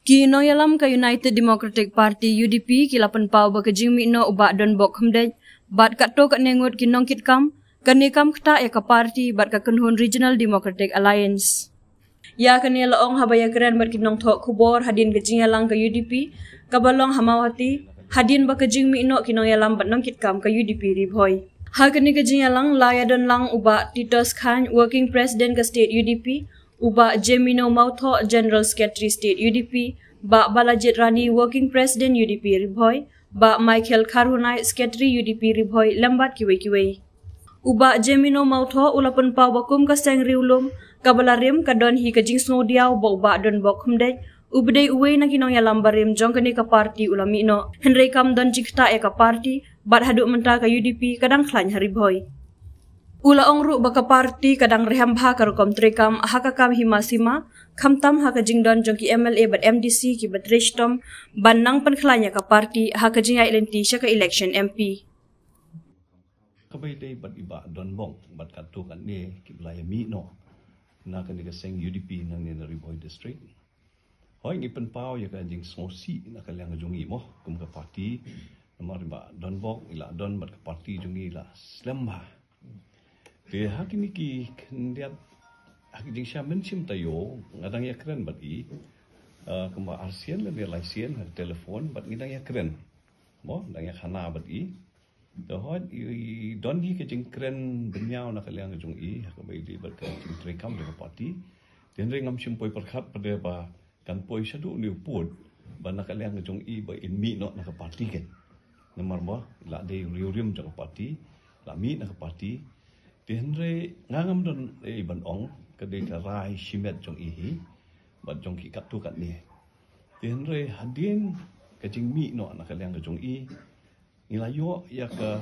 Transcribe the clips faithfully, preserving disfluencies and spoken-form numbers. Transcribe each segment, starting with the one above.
Ki nongïalam ka United Democratic Party, U D P, ki la pynpaw ba ka jingmih noh u Bah Donbok Khymdeit bad katto katne ngut ki nongkitkam, kane kam ktah ïa ka party bad ka kynhun Regional Democratic Alliance. Ïa kane la ong haba ïakren bad ki nongthoh khubor hadien ka jingïalang ka U D P kaba long ha Mawhati, hadien ba ka jingmih noh ki nongïalam bad nongkitkam ka U D P Ri Bhoi. Ha kane ka jingïalang la ïadon lang u Bah Titos Chyne, Working President ka State U D P, u Bah Jemino Mawthoh, General Secretary State U D P, Bah Balajied Rani, Working President U D P Ri Bhoi, Bah Michael Kharhunai, Secretary U D P Ri Bhoi, lem bad kiwei kiwei. U Bah Jemino Mawthoh u la pynpaw ba kum ka seng riewlum kaba la rim, ka don hi ka jingsngewdiaw ba u Bah Donbok Khymdeit uba dei uwei na ki nongïalam barim jong kane ka party u la mih noh, hynrei kam don jingktah ïa ka party bad haduh mynta ka U D P ka dang khlaiñ ha Ri Bhoi. U la ong ruh ba ka party ka dang rhem bha ka rukom treikam ha ka kam hima sima, khamtam ha ka jingdon jong ki M L A bad M D C kiba trei shitom ban nang pynkhlaiñ ïa ka party ha ka jingïaid lynti sha ka election M P. Kaba ïadei bad i Bah Donbok bad katto katne kiba la ïamih noh na kane ka seng U D P nangne na Ri Bhoi District. Hooid, ngi pynpaw ïa ka jingsngewsih na ka liang jong ngi mo, kum ka party, namar i Bah Donbok i la don bad ka party jong ngi la slem bha. Te ha kine ki khyndiat, ha ki jingshah mynsiem taïew, nga dang ïakren bad i, eh, kumba arsien lane laisien ha telephone, bad ngi dang ïakren mo, dang ïakhana bad i. Te hooid, i, i don hi ka jingkren bynñiaw na ka liang jong i ha kaba ïadei bad ka jingtreikam jong ka party. Te hynrei ngam shym poi pyrkhat pat de ba kan poi shaduh une u pud ba na ka liang jong i ba in mih noh na ka party ken. Namar ba la dei riewrim jong ka party, la mih na ka party. Te hynrei nga ngam don ei ban ong, ka dei ka rai shimet jong i hi bad jong ki katto katne. Te hynrei hadien ka jingmih noh na ka liang jong i, ngi la ïoh ïa ka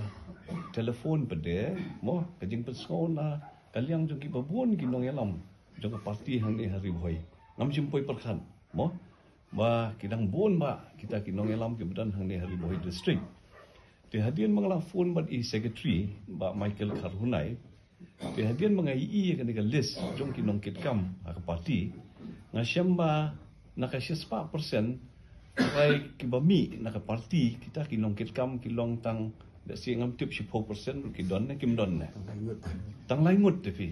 telephone pat de mo, ka jingpynsngew na ka liang jong kiba bun ki nongïalam jong ka party hangne ha Ri Bhoi. Ngam shym poi pyrkhat mo ba ki dang bun bha kita ki nongïalam kiba don hangne ha Ri Bhoi District. Te hadien ba nga la phone bad i secretary, Bah Michael Kharhunai, te hadien ba nga ïohi ïa kane ka list jong ki nongkitkam ha ka party, nga shem ba na ka shispah percent trai kiba mih na ka party, kita ki nongkitkam ki long tang, da shi ngam tip shiphew percent ki don ne kim don ne. Tang lai ngut te phi.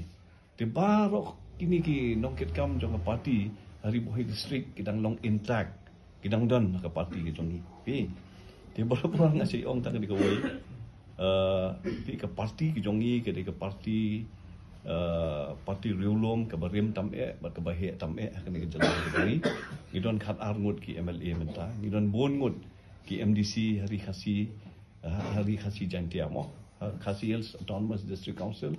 Te baroh kine ki nongkitkam jong ka party ha Ri Bhoi District ki dang long intact, ki dang don ha ka party ka jong ngi. Phi. Te baroh baroh nga sa ong tang kane kawei. Eh, te ka party ka jong ngi ka dei ka party, eh, party riewlum kaba rim tam eh bad kaba heh tam eh ha kane ka jylla ka jong ngi. Ngi don khatar ngut ki M L A mynta, ngi don bun ngut ki M D C ha Ri Khasi, ha Ri Khasi Jaintia mo, ha Khasi Hills Autonomous District Council,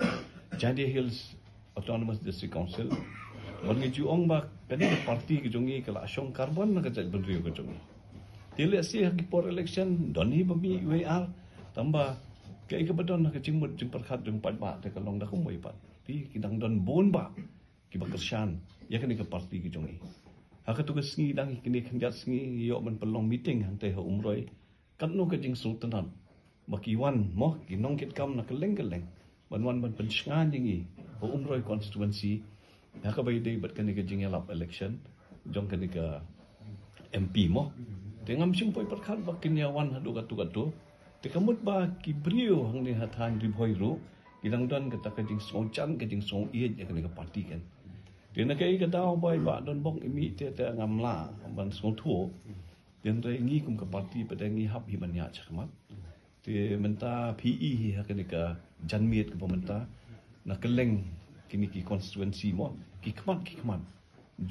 Jaintia Hills Autonomous District Council. Bad ngi ju ong ba kane ka party ka jong ngi ka la shong karbon na ka jaitbynriew ka jong ngi. Te lehse ha ki por election don hi ba mih wei ar, tangba kaei kaba don ha ka jingmut jingpyrkhat jong paidbah te ka long da kumwei pat. Phi, ki dang don bun bha kiba kyrshan ïa kane ka party ka jong ngi. Ha katu ka sngi dang kine khyndiat sngi ngi ïoh ban pynlong meeting hangtei ha Umroi. Katno ka jingsngewtynnat ba ki wan mo ki nongkitkam na kylleng kylleng ban wan ban pynshngaiñ ïa ngi ha Umroi constituency ha kaba ïadei bad kane ka jingïalap election jong kane ka M P mo. Te ngam shym poi pyrkhat ba kin ïa wan haduh katu katu. Te ka mut ba ki briew hangne ha thaiñ Ri Bhoi ruh ki dang don kata ka jingsngewjan ka jingsngew ïeit ïa kane ka party ken. Te na kaei ka daw ba i Bah Donbok i mih te te ngam lah ban sngewthuh. Te hynrei ngi kum ka party pat de ngi hap hi ban ïaid shakhmat. Te mynta phi i hi ha kane ka janmiet kaba mynta na kylleng kine ki constituency mo, ki khmat ki khmat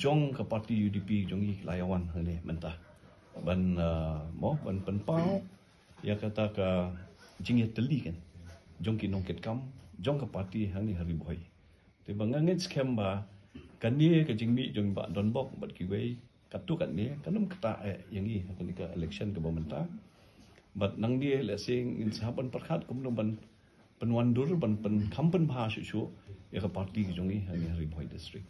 jong ka party U D P jong ngi ki la ïa wan hangne mynta ban, ah, mo, ban pynpaw ïa kata ka jingïatylli ken jong ki nongkitkam jong ka party hangne ha Ri Bhoi. Te ba nga ngeit skhem ba kane ka jingmih jong i Bah Donbok bad kiwei katto katne kan ym ktah eh ïa ngi ha kane ka election kaba mynta. Bad nangne lehse ngin sa hap ban pyrkhat kumno ban pynwandur ban pynkham pynbha shuh shuh ïa ka party ka jong ngi hangne ha Ri Bhoi District.